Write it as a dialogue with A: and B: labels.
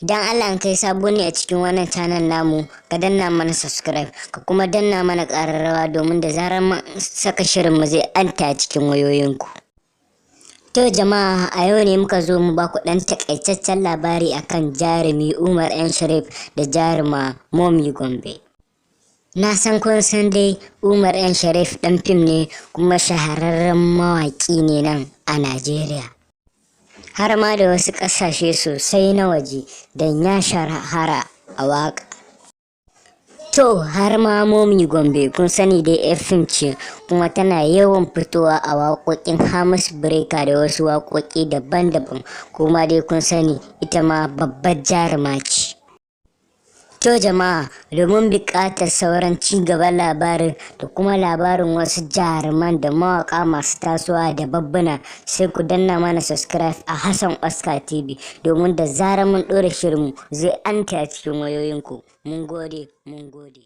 A: Don Allah, in kai sabo ne a cikin wannan channel namu, ka danna mana subscribe, ka kuma danna mana ƙararrawa, domin da zarar mun saka shirin mu zai anta cikin wayoyinku. To jama'a, a yau ne muka zo mu baku ɗan takaitaccen labari akan jarumi Umar M Sharif da jaruma Momi Gombe. Na san kun san dai Umar M Sharif ɗan fim ne kuma shahararren mawaƙi ne nan a Najeriya, har ma da wasu ƙasashe sosai na waje, don ya shahara a waƙa. To, har ma Momi Gombe, kun sani dai 'yar fim ce, kuma tana yawan fitowa a waƙoƙin Hamisu Breaker da wasu waƙoƙi daban-daban. Kuma dai kun sani ita ma babbar jaruma ce. To jama'a, domin buƙatar sauran ci gaban labarin da kuma labarin wasu jaruman da mawaƙa masu tasowa da babbuna, sai ku danna mana subscribe a Hassan Oscar TV, domin da zarar mun ɗora shirinmu zai anta cikin wayoyinku. Mun gode, mun gode.